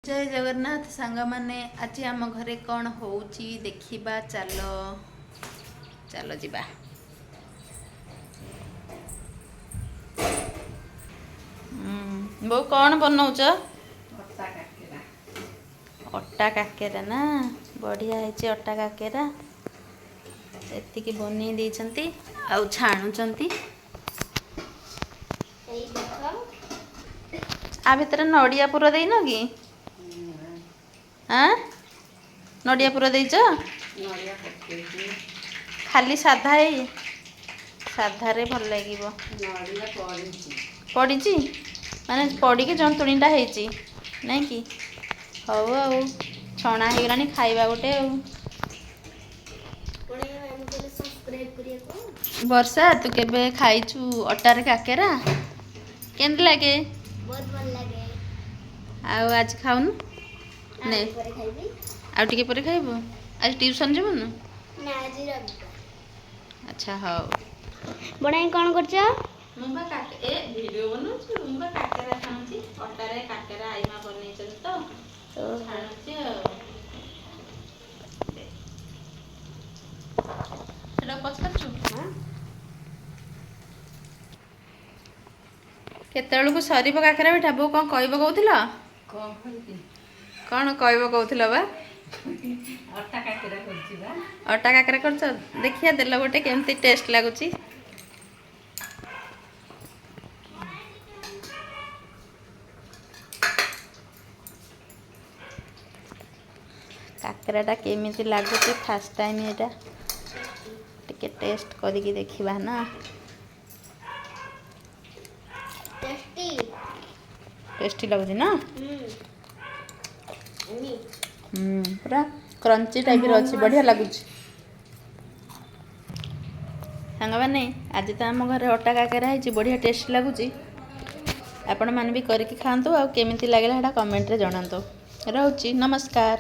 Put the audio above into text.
ଜୟ ଜଗନ୍ନାଥ ସାଙ୍ଗମାନେ, ଆଜି ଆମ ଘରେ କ'ଣ ହେଉଛି ଦେଖିବା। ଚାଲ ଚାଲ ଯିବା। ବୋଉ, କ'ଣ ବନଉଛ? ଅଟା କାକେରା। ଅଟା କାକେରା ନା? ବଢ଼ିଆ ହେଇଛି ଅଟା କାକେରା। ଏତିକି ବନେଇ ଦେଇଛନ୍ତି ଆଉ ଛାଣୁଛନ୍ତି। ଏଇ ଦେଖ। ଆ ଭିତରେ ନଡ଼ିଆ ପୁର ଦେଇନ କି? ଆଁ, ନଡ଼ିଆ ପୁର ଦେଇଛ? ନଡ଼ିଆ ପକେଇଛି। ଖାଲି ସାଧା, ହେଇ ସାଧାରେ ଭଲ ଲାଗିବ। ନଡ଼ିଆ ପଡ଼ିଛି। ପଡ଼ିଛି ମାନେ ପଡ଼ିକି ଜନ୍ତୁଣିଟା ହେଇଛି, ନାଇଁ କି? ହଉ, ଆଉ ଛଣା ହେଇଗଲାଣି, ଖାଇବା ଗୋଟେ ଆଉ। ପୁଣି ଆମେ କହିଲେ ସବସ୍କ୍ରାଇବ୍ କରିବାକୁ। ବର୍ଷା, ତୁ କେବେ ଖାଇଛୁ ଅଟାରେ କାକେରା? କେମିତି ଲାଗେ? ବହୁତ ଭଲ ଲାଗେ। ଆଉ ଆଜି ଖାଉନୁ? ଆଉ ନେ। ପରେ ଖାଇବି। ଆଉ ଟିକେ ପରେ ଖାଇବୁ। ଆଜି ଟିଉସନ୍ ଯିବୁନୁ? ନା, ଆଜି ରବିବାର। ଆଚ୍ଛା, ହଉ। ବଣାଇ, କ'ଣ କରୁଛ? ମୁଁ ବା କାକେ ଏ ଭିଡ଼ିଓ ବନଉଛୁ। ମୁଁ ବା କାକେରା ଛାଣୁଛି। ଅଟାରେ କାକେରା ଆଇମା ବନେଇଛନ୍ତି ତ, ଛାଣୁଛି। ଆଉ ସେଟା ପଚାରୁଛୁ। କେତେବେଳକୁ ସରିବ କାକେରା ପିଠା? ବୋଉ, କ'ଣ କହିବ କହୁଥିଲ? କ'ଣ କହିବି? କ'ଣ କହିବ କହୁଥିଲ ବା? ଅଟା କାକେରା କରୁଛି ବା। ଅଟା କାକେରା କରୁଛ? ଦେଖିଆ, ଦେଲ ଗୋଟେ, କେମିତି ଟେଷ୍ଟ ଲାଗୁଛି। କାକେରାଟା କେମିତି ଲାଗୁଛି? ଫାଷ୍ଟ ଟାଇମ୍ ଏଇଟା ଟିକେ ଟେଷ୍ଟ କରିକି ଦେଖିବା ନା। ଟେଷ୍ଟି। ଟେଷ୍ଟି ଲାଗୁଛି ନା? ଏମି। ପୁରା କ୍ରଞ୍ଚି ଟାଇପ୍ର ଅଛି, ବଢ଼ିଆ ଲାଗୁଛି। ସାଙ୍ଗମାନେ, ଆଜି ତ ଆମ ଘରେ ଅଟା କାକେରା ହେଇଛି, ବଢ଼ିଆ ଟେଷ୍ଟ ଲାଗୁଛି। ଆପଣମାନେ ବି କରିକି ଖାଆନ୍ତୁ ଆଉ କେମିତି ଲାଗିଲା ସେଇଟା କମେଣ୍ଟରେ ଜଣାନ୍ତୁ। ରହୁଛି, ନମସ୍କାର।